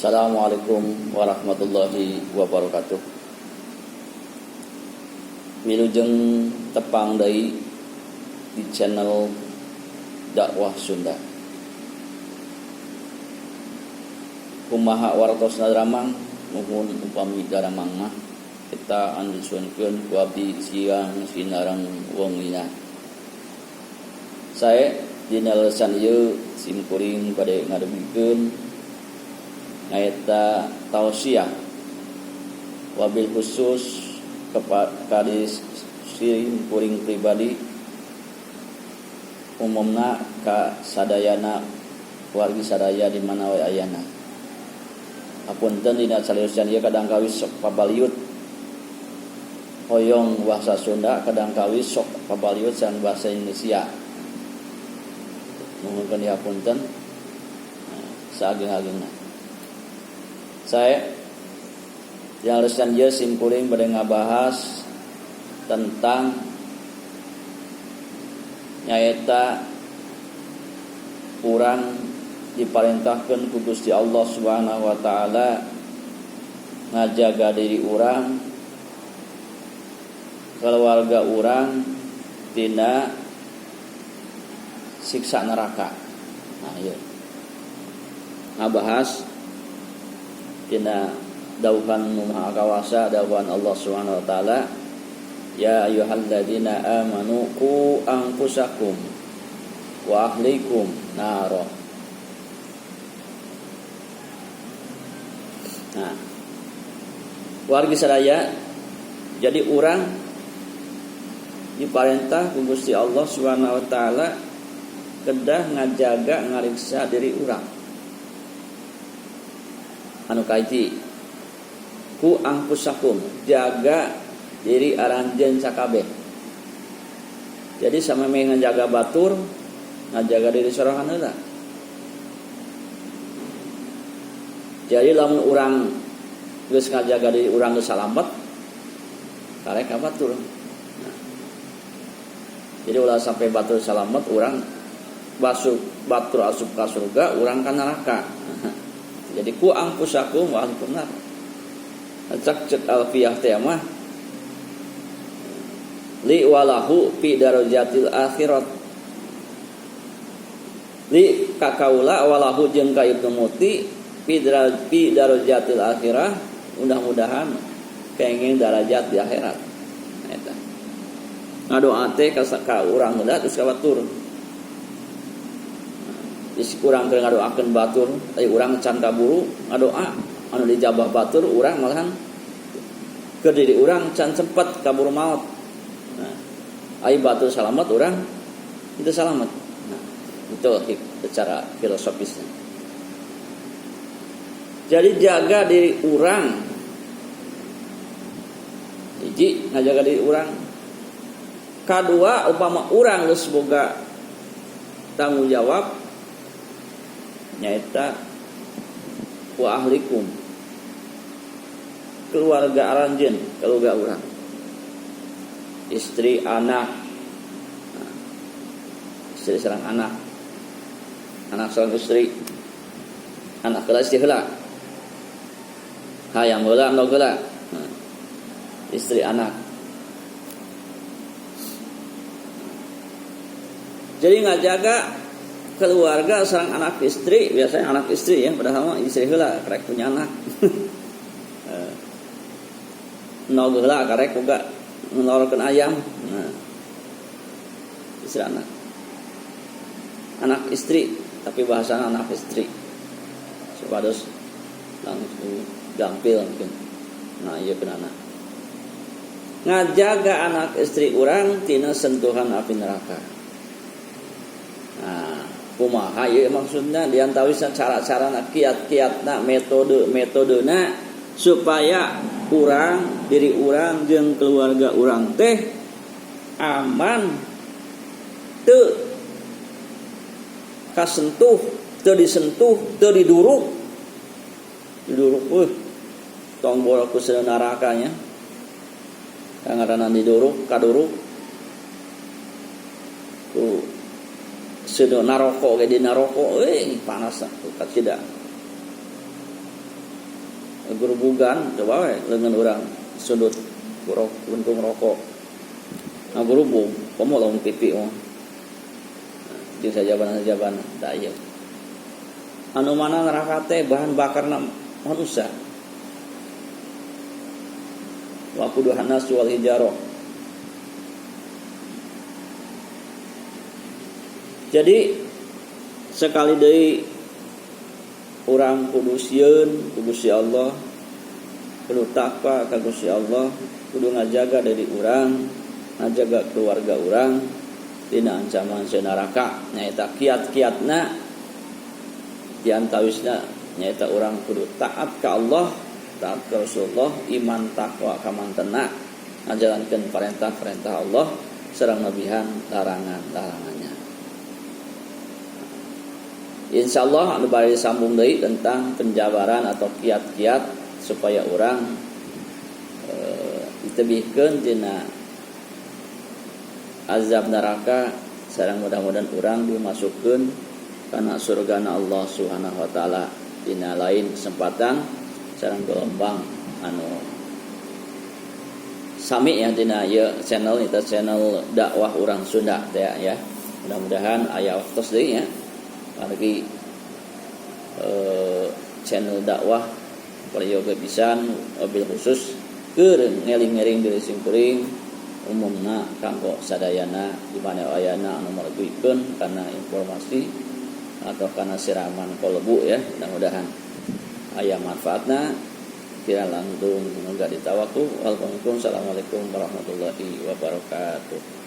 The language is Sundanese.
Assalamualaikum warahmatullahi wabarakatuh. Wilujeng tepang deui di channel Dakwah Sunda. Kumaha wartosna daramang? Nuhun upami daramang mah eta anu disuhunkeun ku abdi siang sinareng wengina. Sae dina lesan ieu sim kuring bade ngadugikeun nyaeta tausiah wabil khusus ka sim kuring pribadi umumna ka sadayana wargi sadaya di mana we ayana. Hapunten dina cariosna ieu kadang kawis sok pabaliut hoyong bahasa Sunda, kadang kawis sok pabaliut sareng bahasa Indonesia. Nuhunkeun dihapunten saageng-agengna. Saya yang lesan ieu sim kuring bade ngabahas tentang nyaeta urang diparentahkeun ku Gusti Allah Subhanahu wa taala ngajaga diri urang, keluarga urang tina siksa neraka. Nah, ieu ngabahas tina dawuhan Nu Maha Kawasa, dawuhan Allah Subhanahu wa taala, ya ayyuhalladzina amanu qu anfusakum wa ahlikum nara. Nah, wargi sadaya, jadi urang diparentah ku Gusti Allah Subhanahu wa taala kedah ngajaga ngariksa diri urang. Anu kahiji, ku angpusakum, jaga diri aranjeun sakabeh. Jadi samemeh ngajaga batur, ngajaga diri sorangan heula. Jadi lamun urang geus ngajaga diri urang geus salamet, karek ka batur. Nah. Jadi ulah sampai batur salamet, urang basuh batur asup ka surga, urang ka neraka. Jadi ku angpusakum wa ahlikum nar. Cek cek alfiyah teh mah li walahu fi darajatil akhirat. Li kakaula walahu jeung ka Ibnu Muti fi darajatil akhirah, mudah-mudahan kenging darajat di akhirat. Nah, eta. Ngadoa teh ka urang heula terus ka batur. Isi kurang keur ngadoakeun batur, tapi urang can kaburu ngadoa anu dijabah batur urang malahan keur diri urang can sempet kaburu maot. Nah, ai batur salamet urang itu salamet. Nah, itu secara filosofisnya. Jadi jaga diri urang. Hiji ngajaga diri urang. Kadua upama urang geus boga tanggung jawab nyaeta wa ahlikum, keluarga aranjeun, keluarga urang, istri, anak. Nah, istri sareng anak, anak sareng istri, anak heula istri heula, hayang heula endog heula. Nah, istri anak. Jadi ngajaga keluarga sareng anak istri, biasanya anak istri ya, padahal mah istri heula karek punya anak. Endog heula karek boga ngenolorkeun ayam. Nah, istri anak. Anak istri, tapi bahasana anak istri. Supados langsung gampil mungkin. Nah, ieu kena anak. Ngajaga anak istri urang tina sentuhan api neraka. Nah, kumaha ieu maksudna diantawisna cara-carana, kiat-kiatna, metode-metodena supaya urang, diri urang jeung keluarga urang teh aman, teu kasentuh, teu disentuh, teu diduruk. Diduruk tong bolak ku seuneu narakanya. Kangaranna diduruk, kaduruk ku seuneu naroko ge di naroko euy panas kacida. Gerubugan coba we leungeun urang sudut puntung rokok. Ngagurubug komo lamun TV mah. Jeung sajabana-sajabana tah ieu. Anu mana neraka teh bahan bakarna manusia. Wa quduhan nas wal hijarah. Jadi sekali deui urang kudu sieun ku Gusti Allah, kudu takwa ka Gusti Allah, kudu ngajaga diri urang, ngajaga keluarga urang dina ancaman neraka. Nyaeta kiat-kiatna diantawisna nyaeta urang kudu taat ka Allah, taat ka Rasulullah, iman takwa ka mantena, ngajalankeun perintah-perintah Allah sareng lebihan larangan-larangannya. Insyaallah anu bari sambung deui tentang penjabaran atau kiat-kiat supaya urang ditebihkeun tina azab neraka sareng mudah-mudahan urang dimasukkeun kana surgana Allah Subhanahu wa taala dina lain kesempatan sareng gelombang anu sami ya dina ieu channel eta channel dakwah urang Sunda teh ya. Mudah-mudahan aya waktos deui ya. Lagi channel dakwah prayoga pisan mobil khusus keur ngeling-ngeling diri simkuring umumna kanggo sadayana di mana ayana anu meregikeun kana informasi atau kana siraman kolbu ya. Mudah-mudahan aya manfaatna kira langsung enggak ditawaku. Assalamualaikum warahmatullahi wabarakatuh.